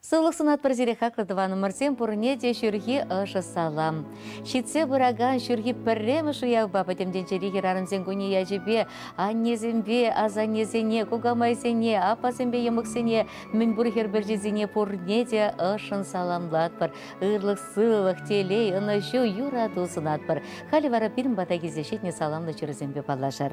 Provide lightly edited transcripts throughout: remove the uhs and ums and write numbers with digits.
Сывлӑх сунатпӑр сире хаклӑ тӑванӑмӑрсем пурне те ҫурхи ӑшӑ салам. Ҫитсе пыракан ҫурхи пӗрремӗш уявпа пӗтӗм тӗнчери хӗрарӑмсен кунӗ ячӗпе аннесемпе асаннесене, кукамайсене, аппасемпе йӑмӑксене, мӗнпур хӗр пӗрчисене пурне те ӑшшӑн саламлатпӑр. Ырлӑх-сывлӑх, телей, ӑнӑҫу, юрату сунатпӑр. Халӗ вара пирӗн пата килсе ҫитнӗ саламлӑ чӗресемпе паллашар.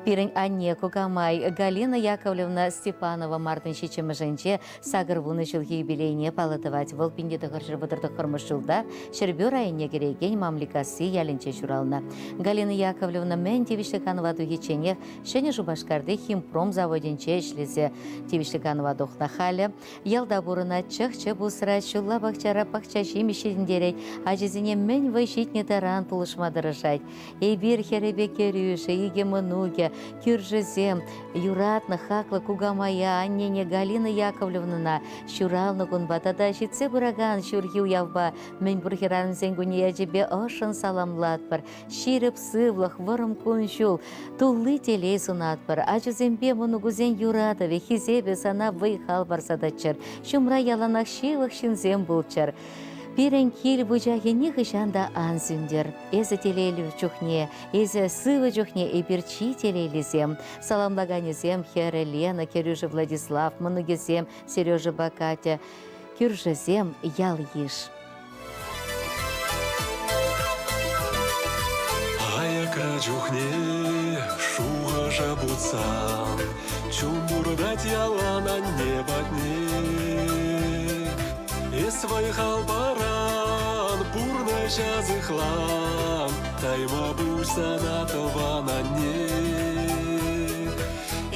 Пирӗн анне, кукамай Галина Яковлевна Степанова мартӑн ҫиччӗмӗшӗнче 80 ҫулхи юбилейне паллӑ тӑвать. Вӑл 1939 ҫулта Ҫӗрпӳ районне кӗрекен Мамликасси ялӗнче ҫуралнӑ. Галина Яковлевна мӗн тивӗҫлӗ канӑва тухичченех Ҫӗнӗ Шупашкарти химпром заводӗнче ӗҫлесе тивӗҫлӗ канӑва тухнӑ. Халӗ ялта пурӑнать, чӑх-чӗп усрать, ҫулла пахчара пахча ҫимӗҫ ҫитӗнтерет, ачисене мӗн вӑй ҫитнӗ таран пулӑшма тӑрӑшать. Эпир хӗрӗпе кӗрӳшӗ, икӗ мӑнукӗ, кӳршӗсем, юратнӑ хаклӑ кукамая, аннене Галина Яковлевнӑна ҫуралнӑ кунпа тата ҫитсе пыракан ҫурхи уявпа мӗнпур хӗрарӑмсен кунӗ ячӗпе ӑшшӑн саламлатпӑр. Ҫирӗп сывлӑх, вӑрӑм кун-ҫул, тулли телей сунатпӑр. Ачусемпе мӑнукусен юратӑвӗ, хисепӗ сана вӑй-хал парса тӑччӑр. Ҫумра яланах ҫывӑх ҫынсем пулччӑр. Пирӗн кил вучахӗ нихӑҫан та ан сӳнтӗр. Эсӗ телейлӗ чухне, эсӗ сывӑ чухне эпир чи телейлисем. Саламлаканӗсем хӗрӗ Лена, кӗрӳшӗ Владислав, мӑнукӗсем Сережӑпа Катя, кӳршӗсем, ял-йыш. Аякра чухне шухӑша путсан чун туртать ялан анне патне. Эс вӑй-хал паран, пурнӑҫа сыхлан, тайма пуҫ сана тӑван анне.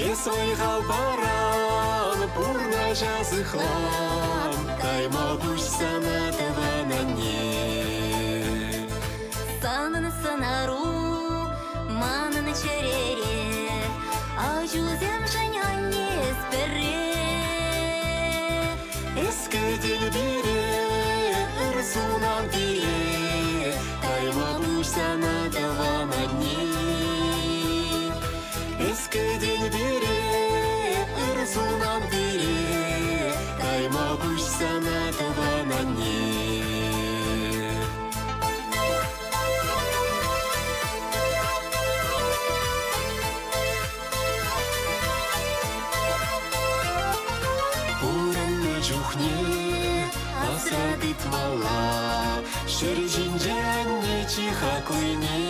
Эс вӑй-хал паран, пурнӑҫа сыхлан, тайма пуҫ сана тӑван анне. Санӑн сӑнару манӑн чӗрере, ачусемшӗн анне эс пӗрре. Эс кӗтен пире, ыр сунан пире, тайма пуҫ сана тӑван анне. Эс кӗтен пире, ыр сунан пире, тайма пуҫ сана тӑван анне. Пурӑннӑ чухне асра тытмалла ҫӗр ҫинче анне чи хаклине.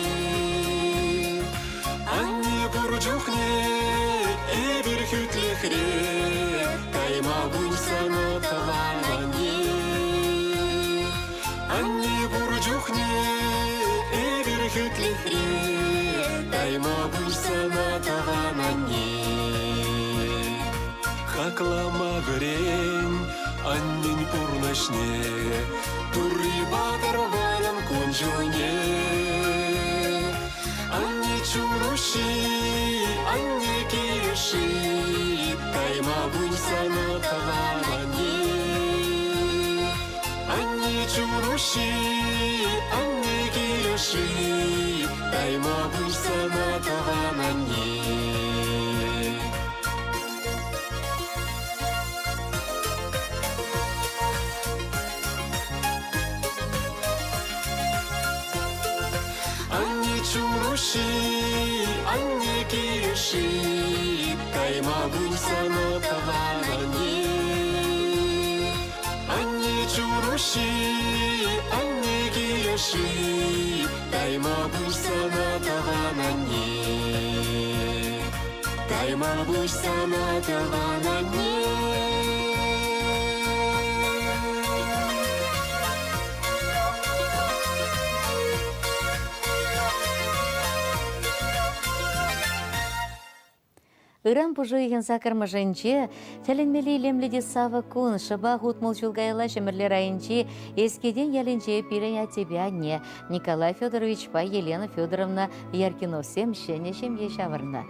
Анне пур чухне эпир хӳтлӗхре, кайма пуль сана тӑван анне. Анне пур чухне эпир хӳтлӗхре, тайма пуҫ сана тӑван анне. Хаклама вӗрен аннен пурнӑҫне, Турри патӑр вӑрӑм кун-ҫулне. Анне чун уҫҫи, анне килӗши, тайма пуҫ сана тӑван анне. Анне чун уҫҫи, анне килӗши, тайма пуҫ сана тӑван анне. Анне чун уҫҫи, анне килӗши, тайма пуҫ сана тӑван анне. Анне чун уҫҫи, анне килӗши, тайма пуҫ сана тӑван анне. Тайма пуҫ сана тӑван анне. Ыран пуш уйӑхӗн саккӑрмӗшӗнче тӗлӗнмелле илемлӗ те савӑк кун шӑпах 60 ҫул каялла Ҫӗмӗрле районӗнчи Эскетен ялӗнче пирӗн аттепе анне Николай Федоровичпа Елена Федоровна Яркиновсем ҫӗнӗ ҫемье ҫавӑрнӑ.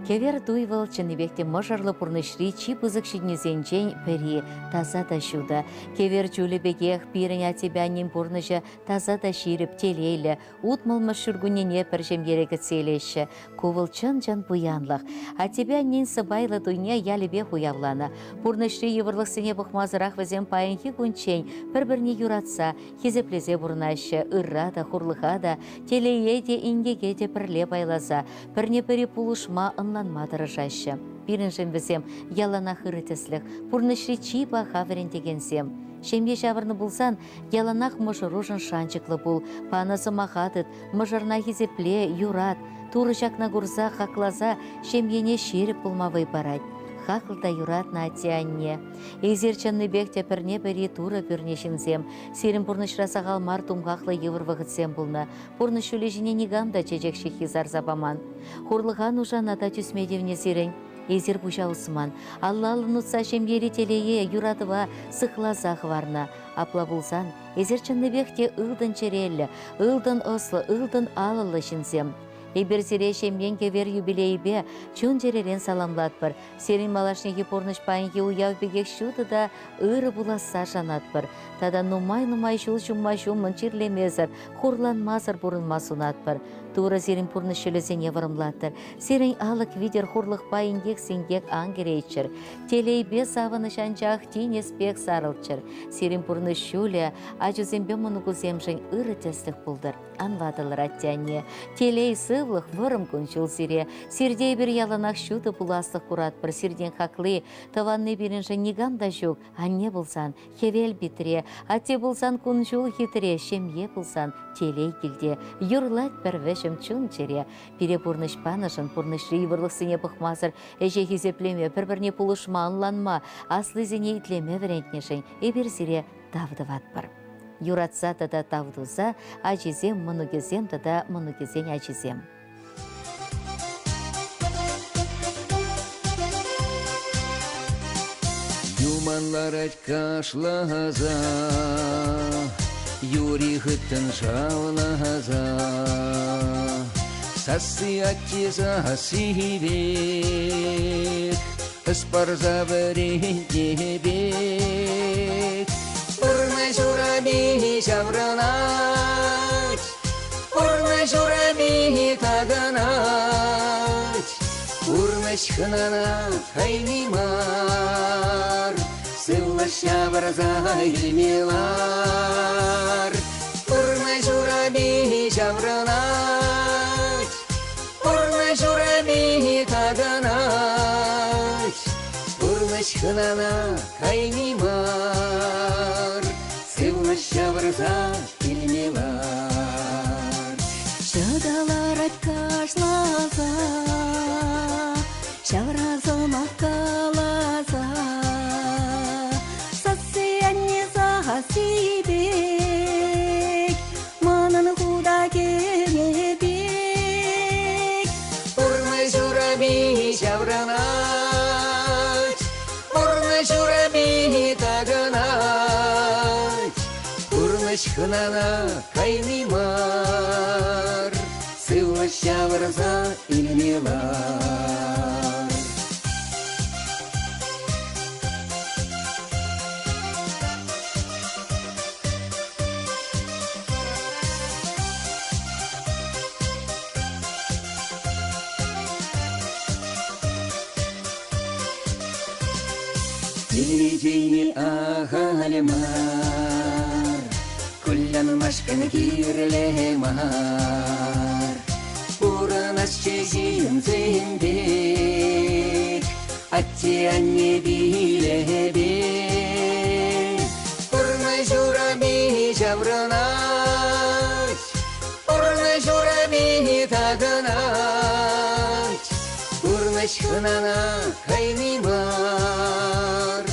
Кевер туй вӑл чӑннипех те мӑшӑрлӑ пурнӑҫри чи пысӑк ҫитӗнӳсенчен пӗри, таса та ҫутӑ. Кевер чулӗ пекех пирӗн аттепе аннен пурнӑҫӗ таса та ҫирӗп, телейлӗ, 60-мӗш ҫуркуннене пӗр ҫемьере кӗтсе илеҫҫӗ. Ку вӑл чӑн-чӑн пуянлӑх. Аттепе аннен сӑпайлӑ туйне ялӗпех уявланӑ. Пурнӑҫри йывӑрлӑхсене пӑхмасӑрах вӗсем паянхи кунччен пӗр-пӗрне юратса, хисеплесе пурӑнаҫҫӗ, ырра та, хурлӑха та, телее те, инкеке те пӗрле пайласа, пӗрне-пӗри пулӑшма, ӑнланма тӑрӑшаҫҫӗ. Пирӗншӗн вӗсем яланах ырӑ тӗслӗх, пурнӑҫри чи паха вӗрентекенсем. Ҫемье ҫавӑрнӑ пулсан яланах мӑшӑрушӑн шанчӑклӑ пул, панӑ сӑмаха тыт, мӑшӑрна хисепле, юрат. Турӑ ҫакна курса, хакласа ҫемьене ҫирӗп пулма вӑй парать. Хаклӑ та юратнӑ атте-анне. Эсир чӑннипех те пӗрне-пӗри Турӑ пӳрнӗ ҫынсем. Сирӗн пурнӑҫра сахал мар тумхахлӑ йывӑр вӑхӑтсем пулнӑ. Пурнӑҫ ҫулӗ ҫине никам та чечек ҫыххи сарса паман. Хурлӑха нушана та тӳсме тивнӗ сирӗн. Эсир пуҫа усман, алла-аллӑн утса ҫемьери телее, юратӑва сыхласа хӑварнӑ. Апла пулсан, эсир чӑннипех те ылтӑн чӗреллӗ, ылтӑн ӑслӑ, ылтӑн алӑллӑ ҫынсем. Эпир сире ҫемьен кевер юбилейӗпе чун-чӗререн саламлатпӑр. Сирӗн малашнехи пурнӑҫ паянхи уяв пекех ҫутӑ та ырӑ пуласса шанатпӑр. Тата нумай-нумай ҫул ҫумма-ҫуммӑн чирлемесӗр, хурланмасӑр пурӑнма сунатпӑр. Турӑ сирӗн пурнӑҫ ҫулӗсене вӑрӑмлаттӑр. Сирӗн алӑк витӗр хурлӑхпа инкек-синкек ан кӗрейччӗр. Телейпе савӑнӑҫ анчах тинӗс пек сарӑлччӑр. Сирӗн пурнӑҫ ҫулӗ ачусемпе мӑнукусемшӗн ырӑ тӗслӗх пултӑр. Ан ватӑлӑр, атте-анне. Телей, сывлӑх, вӑрӑм кун-ҫул сире. Сирте эпир яланах ҫутӑ пуласлӑх куратпӑр. Сиртен хакли, тӑванни пирӗншӗн никам та ҫук. Анне пулсан, хӗвел питре, атте пулсан, кун-ҫул хитре, ҫемье пулсан, телей килте. Юрлать пӗр вӗҫӗм чун-чӗре. Пире пурнӑҫ панӑшӑн пурнӑҫри йывӑрлӑхсене пӑхмасӑр ӗҫе хисеплеме, пӗр-пӗрне пулӑшма, ӑнланма, аслисене итлеме вӗрентнӗшӗн эпир сире тав тӑватпӑр. Юратса тата тав туса ачисем, мӑнукӗсем тата мӑнукӗсен ачисем. Юман ларать кашласа, Юри хыттӑн шавласа. Сасси атте сасси пек, Ӑс парса вӗрентнӗ пек. Пурнӑҫ урапи ҫаврӑнать, Пурнӑҫ урапи такӑнать. Пурнӑҫ хӑнана хайни мар, Сывлӑш ҫавӑрса илме лар. Пурнӑҫ урапи ҫаврӑнать, Пурнӑҫ урапи такӑнать. Пурнӑҫ хӑнана кайни мар, Сывлӑш ҫавӑрса илме лар. Ҫӑка ларать кашласа, ҫавра сӑмах каласа. Сасси анне сасси пек, манӑн хута кӗнӗ пек. Пурнӑҫ урапи ҫаврӑнать, пурнӑҫ урапи такӑнать. Пурнӑҫ хӑнана кайни мар, сывлӑш ҫавӑрса илме лар. Телевидени ахаль мар, кулянмашкӑн кирлӗ мар. Пурӑнасчӗ ҫынсем пек, атте-анне пилӗпе. Пурнӑҫ урапи ҫаврӑнать, пурнӑҫ урапи такӑнать. Пурнӑҫ хӑнана кайни мар,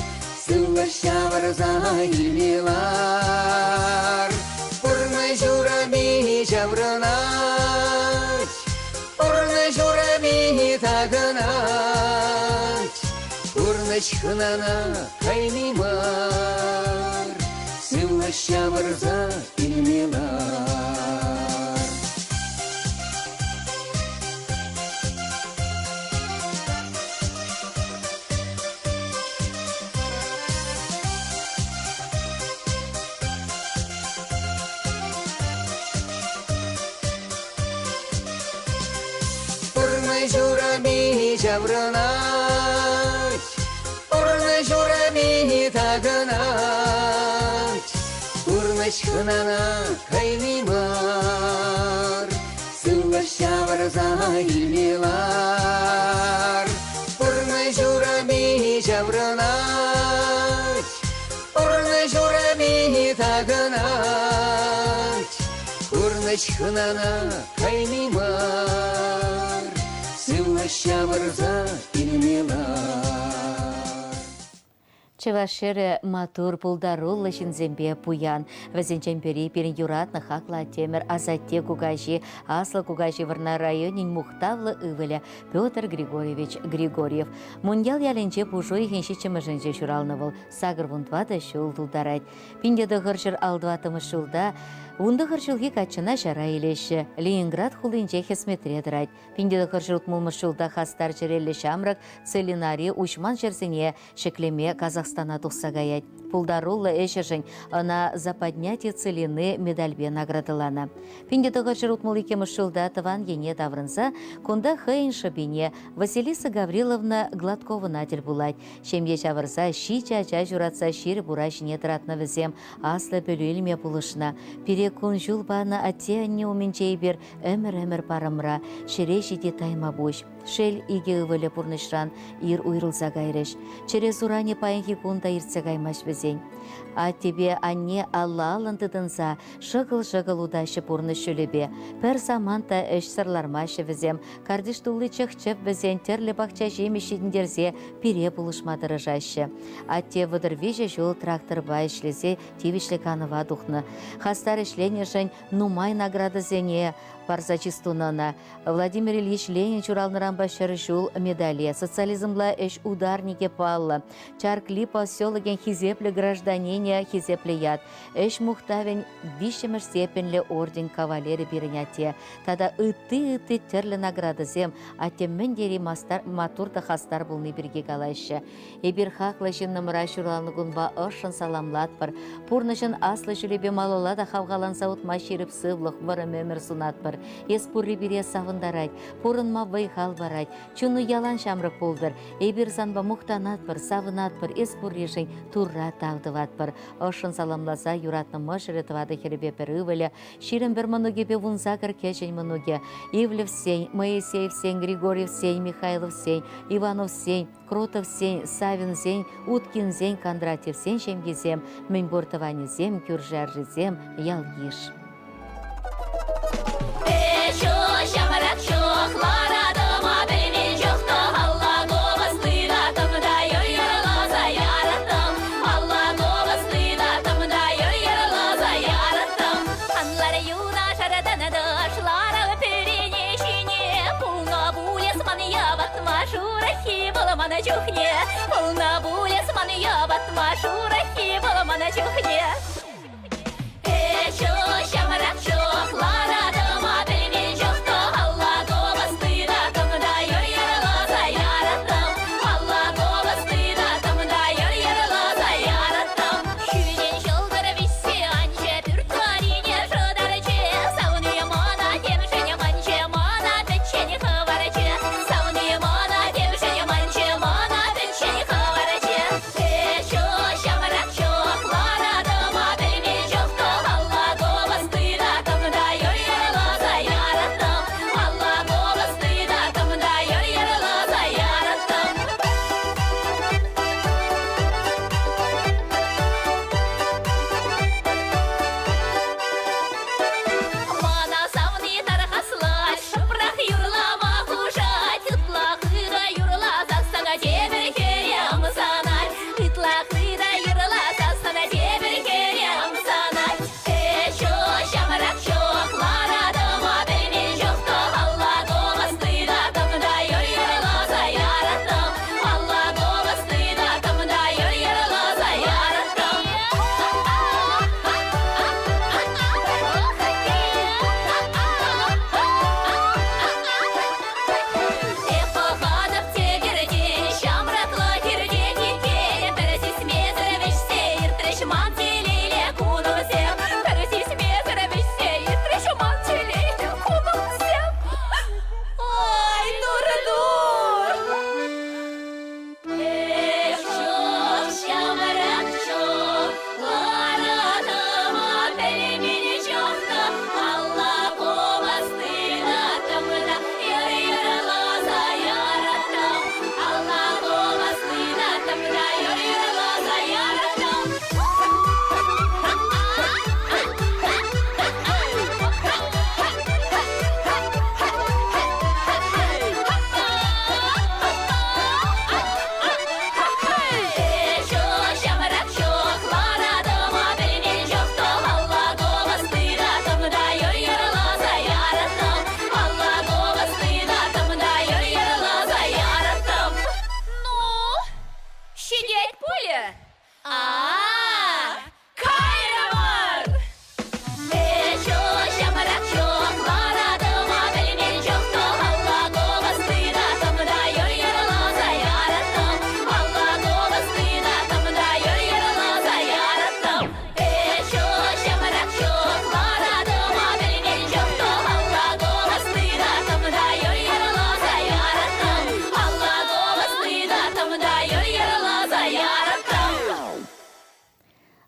сывлӑш ҫавӑрса илме лар. Пурнӑҫ урапи ҫаврӑнать, пурнӑҫ урапи такӑнать. Пурнӑҫ хӑнана кайни мар, сывлӑш ҫавӑрса илме лар. Пурнӑҫ урами ҫаврӑнать, Пурнӑҫ урами такӑнать. Пурнӑҫ хӑнана кайни мар, Сывлӑш ҫавӑрса илме лар. Пурнӑҫ урами ҫаврӑнать, Пурнӑҫ урами такӑнать. Пурнӑҫ хӑнана кайни мар, Сывлӑш ҫавӑрса илме лар. Чӑваш ҫӗрӗ маттур, пултаруллӑ ҫынсемпе пуян. Вӗсенчен пӗри пирӗн юратнӑ хаклӑ аттемӗр, асатте кукаҫи, аслӑ кукаҫи Вӑрнар районӗн мухтавлӑ ывӑлӗ Петр Григорьевич Григорьев. Муньял ялӗнче пуш уйӑхӗн ҫиччӗмӗшӗнче ҫуралнӑ вӑл, 84 ҫул тултарать. 1964 ҫулта 19 ҫулхи каччӑна ҫара илеҫҫӗ. Ленинград хулинче хӗсметре тӑрать. 1960 ҫулта хастар чӗреллӗ ҫамрӑк Целинари уҫман ҫӗрсене ҫӗклеме Казахстана тухса каять. Пултаруллӑ ӗҫӗшӗн ӑна «За поднятие целины» медальпе наградӑланӑ. 1962 ҫулта тӑван ене таврӑнса кунта хӑйӗн шӑпине Василиса Гавриловна Гладковӑна тӗл пулать. Ҫемье ҫавӑрса ҫичӗ ача ҫуратса ҫирӗп ура ҫине тӑратнӑ вӗсем, аслӑ пӗлӳ илме пулӑшнӑ. Пире кун-ҫул панӑ атте-анне умӗнче эпир ӗмӗр-ӗмӗр парӑмра, ҫӗре ҫити тайма пуҫ. Шел, икӗ ывӑлӗ пурнӑҫран ир уйрӑлса кайрӗҫ. Чӗре суранӗ паянхи кун та иртсе каймасть вӗсен. Аттепе анне алла-аллӑн тытӑнса шӑкӑл-шӑкӑл утаҫҫӗ пурнӑҫ ҫулӗпе. Пӗр самант та ӗҫсӗр лармаҫҫӗ вӗсем. Картиш тулли чӑх-чӗп вӗсен тӗрлӗ пахча ҫимӗҫ ҫитӗнтерсе пире пулӑшма тӑрӑшаҫҫӗ. Атте 33 ҫул тракторпа ӗҫлесе тивӗҫлӗ канӑва тухнӑ. Хастар ӗҫленӗшӗн нумай наградӑсене парса чыс тунӑ ӑна. Владимир Ильич Ленин ҫуралнӑранпа 100 ҫул медале, социализмла ӗҫ ударникӗ паллӑ, Чаркли поселокӗн хисеплӗ гражданинӗ хисеплӗ ят, ӗҫ мухтавӗн виҫҫӗмӗш степеньлӗ орден кавалерӗ пирӗн атте тата ытти-ытти тӗрлӗ наградӑсем атте мӗн тери маттур та хастар пулни пирки калаҫҫӗ. Эпир хаклӑ ҫыннӑмӑра ҫуралнӑ кунпа ӑшшӑн саламлатпӑр, пурнӑҫӑн аслӑ ҫулӗпе малалла та хавхаланса утма ҫирӗп сывлӑх, вӑрӑм ӗмӗр сунатпӑр. Эс пурри пире савӑнтарать, пурӑнма вӑй-хал парать. Чуну ялан ҫамрӑк пултӑр. Эпир санпа мухтанатпӑр, савӑнатпӑр, эс пурришӗн Турра тав тӑватпӑр. Ӑшшӑн саламласа юратнӑ мӑшӑрӗ тӑватӑ хӗрӗпе пӗр ывӑлӗ, 21 мӑнукӗпе 18 кӗҫӗн мӑнукӗ, Ивлевсен, Моисеевсен, Григорьевсен, Михайловсен, Ивановсен, Кротовсен, Савинсен, Уткинсен, Кондратьевсен ҫемйисем, мӗнпур тӑванӗсем, кӳршӗ-аршисем, ял-йыш. Ҫамрӑк чух ларатӑма пӗлмен чух тӑхалла купӑс тытаттӑм та юрласа яраттӑм. Алла купӑс тытаттӑм та юрласа яраттӑм. Анлар юнашар тӑнӑ пӗрене ҫине пулнӑ пулес ман яватма шурӑххи вӑл мана чухне. Пулнӑ пулес ман яватма шурӑххи вӑл мана чухне. Ҫамрӑк чух ларатӑма пӗлмен чух тӑхалла купӑс тытаттӑм та юрласа яраттӑм. Алла купӑс тытаттӑм та юрласа яраттӑм. Ҫӳлтен ҫӑлтӑр вӗҫсе анчӗ, пӳрт тӑррине шӑтарчӗ. Савни мана темшӗн манчӗ, мана пӗччен хӑварчӗ. Савни мана темшӗн манчӗ, мана пӗччен хӑварчӗ. Ҫамрӑк чух ларатӑма пӗлмен чух тӑхалла купӑс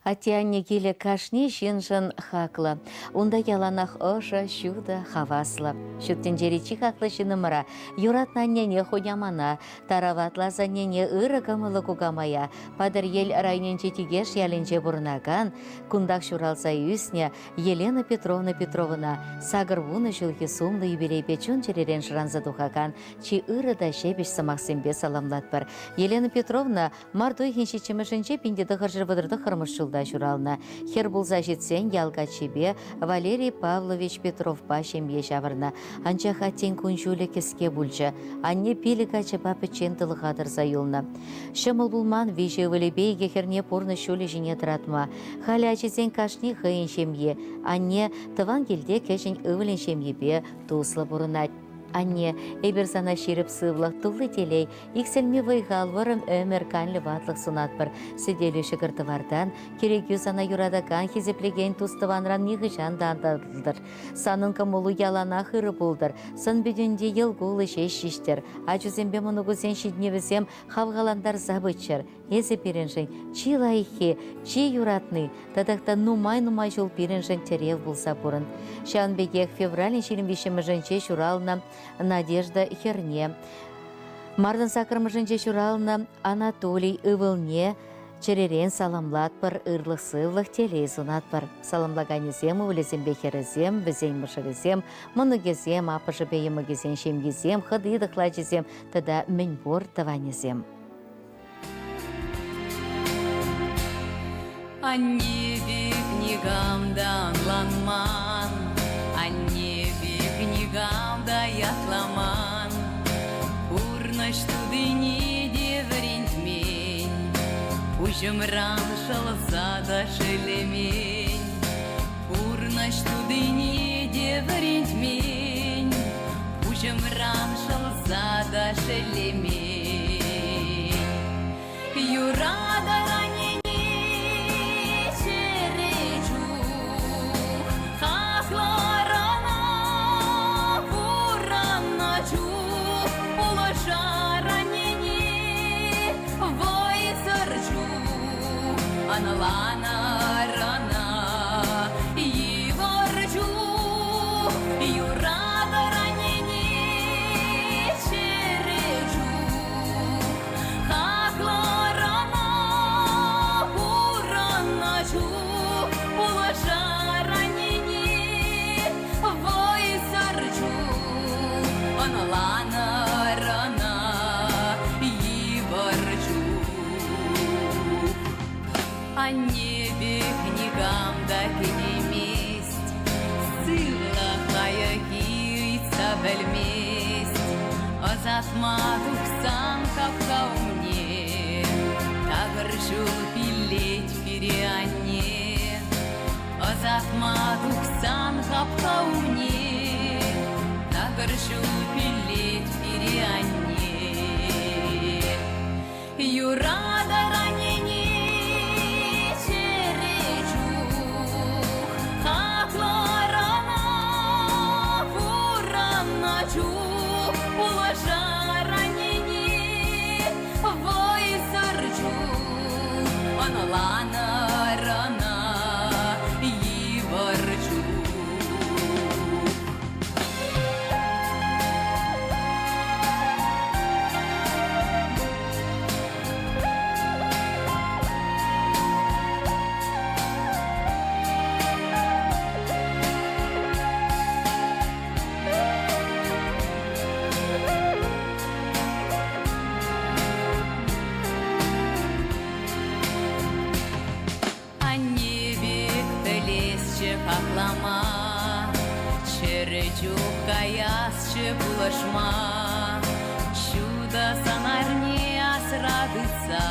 Атте-анне килӗ кашни ҫыншӑн хаклӑ. Унта яланах ӑшӑ, ҫутӑ, хаваслӑ. Ҫут тӗнчери чи хаклӑ ҫыннӑмӑра, юратнӑ аннене, хунямана, тараватлӑ асаннене, ырӑ кӑмӑллӑ кукамая, Патӑрьел районӗнчи Тикеш ялӗнче пурӑнакан, кунтах ҫуралса ӳснӗ Елена Петровна Петровӑна 80 ҫулхи сумлӑ юбилейпе чун-чӗререн шӑранса тухакан чи ырӑ та ҫепӗҫ сӑмахсемпе саламлатпӑр. Елена Петровна Март уйӑхӗн ҫиччӗмӗшӗнче 1939 ҫулта ҫуралнӑ. Хӗр пулса ҫитсен ял каччипе Валерий Павлович Петровпа ҫемье ҫавӑрнӑ. Анчах аттен кун-ҫулӗ кӗске пулчӗ. Анне пилӗк ачапа пӗччен тӑлӑха тӑрса юлнӑ. Ҫӑмӑл пулман виҫӗ ывӑлӗпе икӗ хӗрне пурнӑҫ ҫулӗ ҫине тӑратма. Халӗ ачисен кашни хӑйӗн ҫемйи. Анне тӑван килте кӗҫӗн ывӑлӗн ҫемйипе туслӑ пурӑнать. Анне, эпир сана ҫирӗп сывлӑх, тулли телей, иксӗлми вӑй-хал, вӑрӑм ӗмӗр, канлӗ ватлӑх сунатпӑр. Сӗтелӳ ҫӑкӑр-тӑвартан, кӗрекӳ сана юратакан, хисеплекен тус-тӑванран нихӑҫан та ан татӑлтӑр. Санӑн кӑмӑлу яланах ырӑ пултӑр, сӑн-питӗнте йӑл-кулӑ ҫеҫ ҫиҫтӗр. Ачусемпе мӑнукусен ҫитӗнӗвӗсем хавхалантарса пыччӑр. Эсӗ пирӗншӗн чи лайӑххи, чи юратни татах та нумай-нумай ҫул пирӗншӗн тӗрев пулса пурӑн. Ҫавӑн пекех февралӗн 23-мӗшӗнче ҫуралнӑ Надежда хӗрне, мартӑн саккӑрмӗшӗнче ҫуралнӑ Анатолий ывӑлне чӗререн саламлатпӑр, ырлӑх-сывлӑх, телей сунатпӑр. Саламлаканӗсем ывӑлӗсемпе хӗрӗсем, вӗсен мӑшӑрӗсем, мӑнукӗсем, аппӑшӗпе йӑмӑкӗсен ҫемйисем, хӑти-тӑхлачисем тата мӗнпур тӑванӗсем. Анне пек никам та ӑнланман, Анне пек никам та ятламан. Пурнӑҫ тутине те вӗрентмен, Пуҫӑмран шӑлса та шеллемен. Пурнӑҫ тутине те вӗрентмен, Пуҫӑмран шӑлса та шеллемен. Юратӑр аннене чӗре чух, Хаклӑр ӑна пурӑннӑ чух, Пулӑшар аннене вӑйсӑр чух, Ӑнланӑр ӑна йывӑр чух, Юратӑр аннене чӗре чух, Хаклӑр ӑна пурӑннӑ чух, Пулӑшар аннене вӑйсӑр чух, Ӑнланӑр ӑна йывӑр чух. Анне пек никам та кӗтеймест, Сывлӑх лайӑххи ыйтса пӗлмест. Ӑсатма тухсан хапха умне Такӑр ҫул пиллет пире анне. Ӑсатма тухсан хапха умне Такӑр ҫул пиллет пире анне. Юратӑр аннене чӗре чух, Хаклӑр ӑна пурӑннӑ чух, Пулӑшар аннене вӑйсӑр чух, Ӑнланӑр ӑна йывӑр чух. Анне пек пӗлесчӗ хаклама, Чӗрӗ чух каясчӗ пулӑшма. Ҫутӑ сӑнарне асра тытса,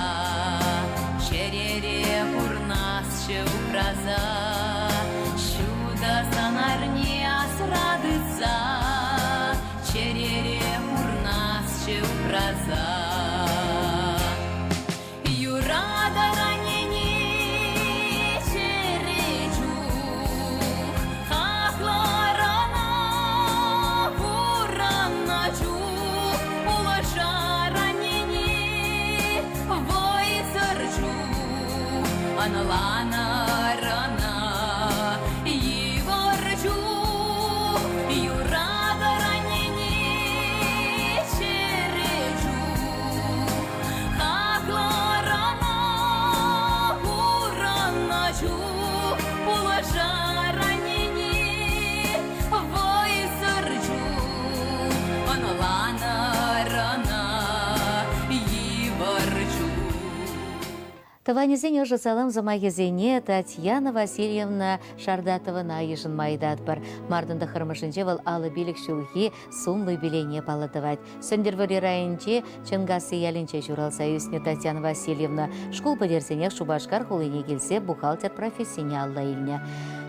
Чӗрере пурнасчӗ упраса. Ҫутӑ сӑнарне асра тытса, Чӗрере пурнасчӗ упраса. Юратӑр аннене чӗре чух, Хаклӑр ӑна пурӑннӑ чух, Пулӑшар аннене вӑйсӑр чух, Ӑнланӑр. Ӑнланӑр ӑна, йывӑр чух юратӑр аннене чӗрӗ чух. Хаклӑр ӑна пурӑннӑ чух, пулӑшар аннене вӑйсӑр чух. Ӑнланӑр ӑна, йывӑр чух. Тӑванӗсен ӑшӑ салам сӑмахӗсене Татьяна Васильевна Шардатовӑна йышӑнма ыйтатпӑр. Мартӑн тӑххӑрмӗшӗнче вӑл 55 ҫулхи сумлӑ юбилейне паллӑ тӑвать. Сӗнтӗрвӑрри районӗнчи Чӑнкасси ялӗнче ҫуралса ӳснӗ Татьяна Васильевна шкул пӗтерсенех Шупашкар хулине килсе бухгалтер профессине алла илнӗ.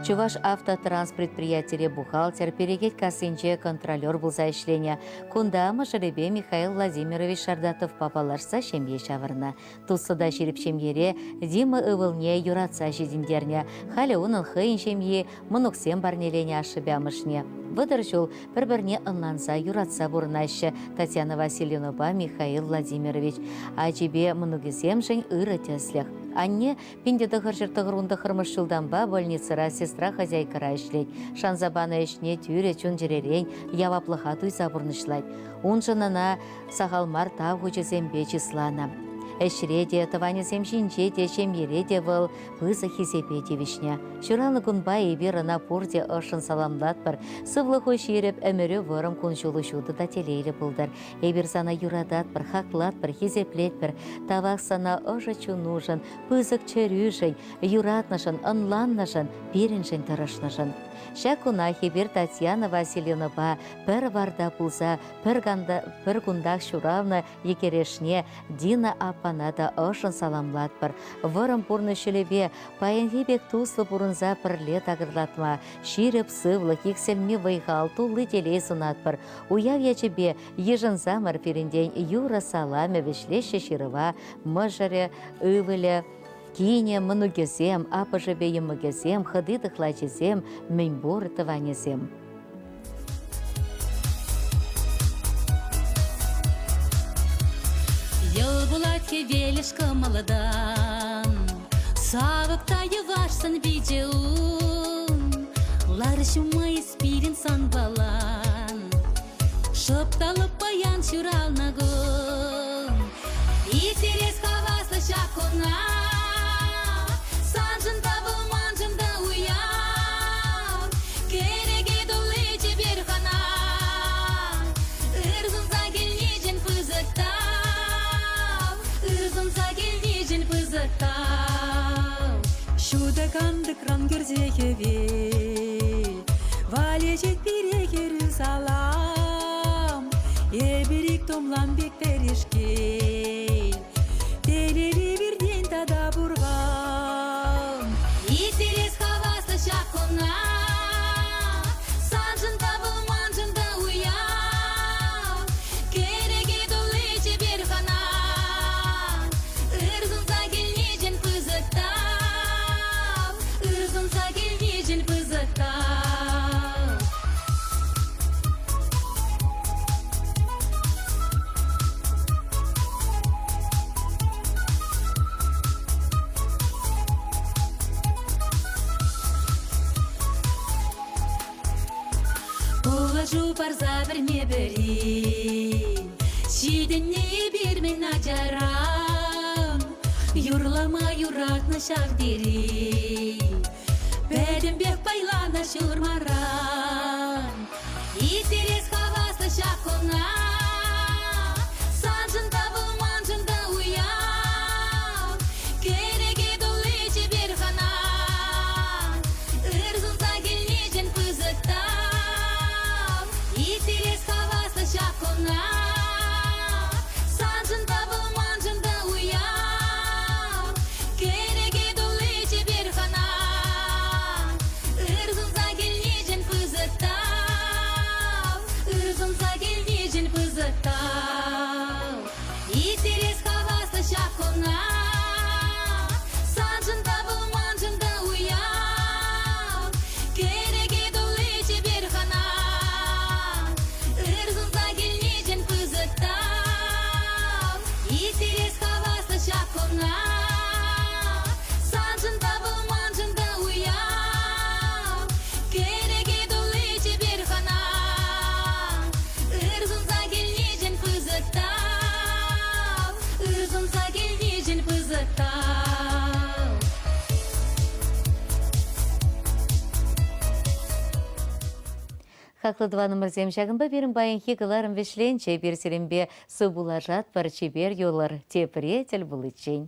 Чӑваш автотранс предприятире бухгалтер, перекет кассинче контролер пулса ӗҫленӗ. Кунта мӑшӑрӗпе Михаил Владимирович Шардатовпа паллашса ҫемье ҫавӑрнӑ. Туслӑ та ҫирӗп ҫемьере Дима ывӑлне юратса ҫитӗнтернӗ. Халӗ унӑн хӑйӗн ҫемйи, мӑнуксем парнеленӗ ашшӗпе амӑшне. 30 ҫул пӗр-пӗрне ӑнланса, юратса пурӑнаҫҫӗ Татьяна Васильевнӑпа Михаил Владимирович. Ачипе мӑнукӗсемшӗн ырӑ тӗслӗх. Анне 1999 ҫултанпа больницӑра сестра-хозяйкӑра ӗҫлет. Шанса панӑ ӗҫне тӳрӗ чун-чӗререн яваплӑха туйса пурнӑҫлать. Уншӑн ӑна сахал мар тав хучӗсемпе чысланӑ. Ӗҫре те, тӑванӗсем ҫинче те, ҫемьере те вӑл пысӑк хисепе тивӗҫнӗ. Ҫуралнӑ кунпа эпир ӑна пурте ӑшшӑн саламлатпӑр. Сывлӑху ҫирӗп, ӗмӗрӳ вӑрӑм кун-ҫулу ҫутӑ та телейлӗ пултӑр. Эпир сана юрататпӑр, хаклатпӑр, хисеплетпӗр. Тавах сана ӑшӑ чунушӑн, пысӑк чӗрӳшӗн, юратнӑшӑн, ӑнланнӑшӑн, пирӗншӗн тӑрӑшнӑшӑн. Ҫак кунах эпир Татьяна Васильевнӑпа пӗр варта пулса пӗр кунтах ҫуралнӑ йӗкӗрешне Дина аппана та ӑшшӑн саламлатпӑр. Вӑрӑм пурнӑҫ ҫулӗпе паянхи пек туслӑ пурӑнса пӗрле такӑрлатма, ҫирӗп сывлӑх, иксӗлми вӑй-хал, тулли телей сунатпӑр. Уяв ячӗпе йышӑнсамӑр пирӗнтен юрӑ саламӗ вӗҫлеҫҫӗ ҫырӑва мӑшӑрӗ, ывӑлӗ, кинӗ, мӑнукӗсем, аппӑшӗпе йӑмӑкӗсем, хӑти-тӑхлачисем, мӗнпур тӑванӗсем. Йӑл пулать хӗвелӗш кӑмӑлтан, Савӑк та йӑвашсӑн пичӗ ун. Лар ҫумма эс пирӗн санпалан, Шӑп та лӑп паян ҫуралнӑ кун. Интерес хаваслӑ ҫак куна, Саншӑн та вӑл, маншӑн та уяв. Кӗреке тулли чипер хӑна, Ыр сунса килнишӗн пысӑк тав, Ыр сунса килнишӗн пысӑк тав. Ҫутӑ кантӑкран кӗрсе хӗвел, Валеҫет пире хӗрӳ салам. Эпир ик тумлам пек пӗрешкел, Телейли пиртен тата пурхан. Интерес хаваслӑ ҫак куна, Саншӑн та вӑл, маншӑн та уяв. Кӗреке тулли чипер хӑна, Ыр сунса килнишӗн пысӑк тав, Ыр сунса килнишӗн пысӑк тав. Пулӑшу парса пӗрме пӗри ҫитӗннӗ эпир мӗн ачаран. Юрлама юратнӑ ҫав тери, пӗтӗмпех пайланӑ ҫурмаран. Интерес хаваслӑ ҫак куна, саншӑн та вӑл, маншӑн та уяв. Кӗреке тулли чипер хӑна, ыр сунса килнишӗн пысӑк тав. Интерес хаваслӑ ҫак куна, саншӑн та вӑл, маншӑн та уяв. Кӗреке тулли чипер хӑна, ыр сунса килнишӗн. Хаклӑ тӑванӑмӑрсем, ҫакӑнпа пирӗн паянхи кӑларӑм вӗҫленчӗ. Эпир сирӗнпе сывпуллашатпӑр, чипер юлӑр. Тепре тӗл пуличчен.